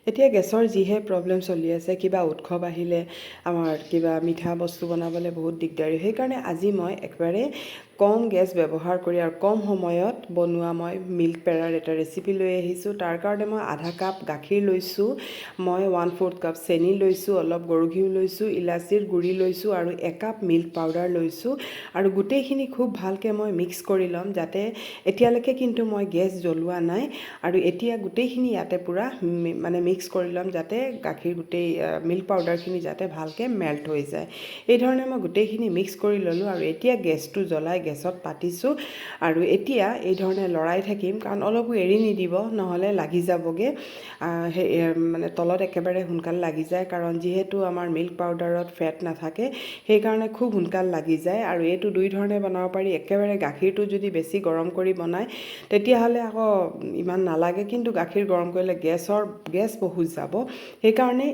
এতিয়া গেছৰ যিহে প্ৰব্লেম চলি আছে, কিবা উৎসৱ আহিলে আমাৰ কিবা মিঠা বস্তু বনাবলৈ বহুত দিগদাৰী। সেইকাৰণে আজি মই একেবাৰে কম গেছ ব্যৱহাৰ কৰি আৰু কম সময়ত বনোৱা মই মিল্ক পেৰাৰ এটা ৰেচিপি লৈ আহিছোঁ। তাৰ কাৰণে মই আধা কাপ গাখীৰ লৈছোঁ, মই 1/4 কাপ চেনি লৈছোঁ, অলপ গৰু ঘিউ লৈছোঁ, ইলাচিৰ গুড়ি লৈছোঁ আৰু একাপ মিল্ক পাউডাৰ লৈছোঁ। আৰু গোটেইখিনি খুব ভালকৈ মই মিক্স কৰি ল'ম যাতে এতিয়ালৈকে কিন্তু মই গেছ জ্বলোৱা নাই। আৰু এতিয়া গোটেইখিনি ইয়াতে পূৰা মানে মিক্স কৰি ল'ম, যাতে গাখীৰ গোটেই মিল্ক পাউডাৰখিনি যাতে ভালকৈ মেল্ট হৈ যায়। এই ধৰণে মই গোটেইখিনি মিক্স কৰি ল'লোঁ আৰু এতিয়া গেছটো জ্বলাই গেছত পাতিছোঁ। আৰু এতিয়া এই ধৰণে লৰাই থাকিম, কাৰণ অলপো এৰি নিদিব, নহ'লে লাগি যাবগৈ। সেই মানে তলত একেবাৰে সোনকালে লাগি যায়, কাৰণ যিহেতু আমাৰ মিল্ক পাউডাৰত ফেট নাথাকে, সেইকাৰণে খুব সোনকাল লাগি যায়। আৰু এইটো দুই ধৰণে বনাব পাৰি। একেবাৰে গাখীৰটো যদি বেছি গৰম কৰি বনায়, তেতিয়াহ'লে আকৌ ইমান নালাগে, কিন্তু গাখীৰ গৰম কৰিলে গেছ বহুত যাব। সেইকাৰণে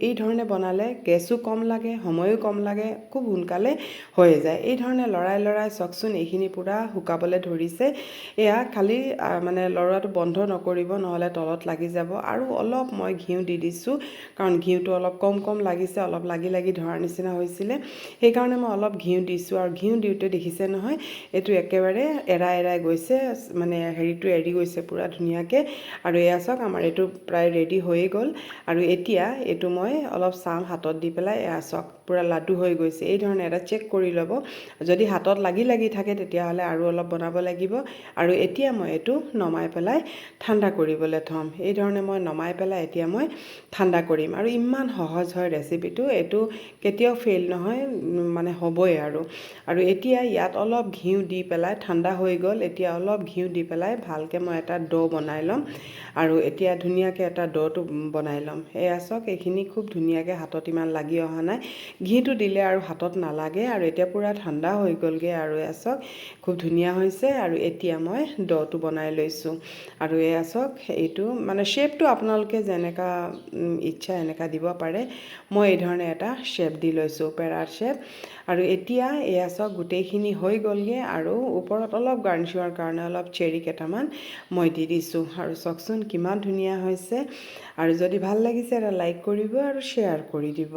এই ধৰণে বনালে গেছো কম লাগে, সময়ো কম লাগে, খুব সোনকালে হৈ যায়। এই ধৰণে লৰাই লৰাই চাওকচোন, এইখিনি পূৰা শুকাবলৈ ধৰিছে। এয়া খালি মানে লৰোৱাটো বন্ধ নকৰিব, নহ'লে তলত লাগি যাব। আৰু অলপ মই ঘিউ দি দিছোঁ, কাৰণ ঘিউটো অলপ কম কম লাগিছে, অলপ লাগি লাগি ধৰাৰ নিচিনা হৈছিলে। সেইকাৰণে মই অলপ ঘিউ দিছোঁ। আৰু ঘিউ দিওঁতে দেখিছে নহয়, এইটো একেবাৰে এৰাই এৰাই গৈছে, মানে হেৰিটো এৰি গৈছে পূৰা ধুনীয়াকৈ। আৰু এয়া চাওক, আমাৰ এইটো প্ৰায় ৰেডি হৈয়ে গ'ল। আৰু এতিয়া এইটো মই অলপ চাম হাতত দি পেলাই। এয়া চাওক, পূৰা লাডু হৈ গৈছে। এই ধৰণে এটা চেক কৰি ল'ব। যদি হাতত লাগি লাগি থাকে, তেতিয়াহ'লে আৰু অলপ বনাব লাগিব। আৰু এতিয়া মই এইটো নমাই পেলাই ঠাণ্ডা কৰিবলৈ থ'ম। এই ধৰণে মই নমাই পেলাই এতিয়া মই ঠাণ্ডা কৰিম। আৰু ইমান সহজ হয় ৰেচিপিটো, এইটো কেতিয়াও ফেইল নহয়, মানে হ'বই। আৰু আৰু এতিয়া ইয়াত অলপ ঘিউ দি পেলাই, ঠাণ্ডা হৈ গ'ল, এতিয়া অলপ ঘিউ দি পেলাই ভালকৈ মই এটা ড' বনাই ল'ম। আৰু এতিয়া ধুনীয়াকৈ এটা ড'টো বনাই ল'ম। এয়া চাওক, এইখিনি খুব ধুনীয়াকৈ হাতত ইমান লাগি অহা নাই। ঘিটো দিলে আৰু হাতত নালাগে। আৰু এতিয়া পূৰা ঠাণ্ডা হৈ গ'লগৈ। আৰু এয়া চাওক, খুব ধুনীয়া হৈছে। আৰু এতিয়া মই ড'টো বনাই লৈছোঁ। আৰু এয়া চাওক, এইটো মানে শ্বেপটো আপোনালোকে যেনেকা ইচ্ছা এনেকা দিব পাৰে। মই এই ধৰণে এটা শ্বেপ দি লৈছোঁ, পেৰাৰ শ্বেপ। আৰু এতিয়া এয়া চাওক, গোটেইখিনি হৈ গ'লগৈ। আৰু ওপৰত অলপ গাৰ্নিচিঙৰ কাৰণে অলপ চেৰি কেইটামান মই দি দিছোঁ। আৰু চাওকচোন, কিমান ধুনীয়া হৈছে। আৰু যদি ভাল লাগিছে, এটা লাইক কৰিব আৰু শ্বেয়াৰ কৰি দিব।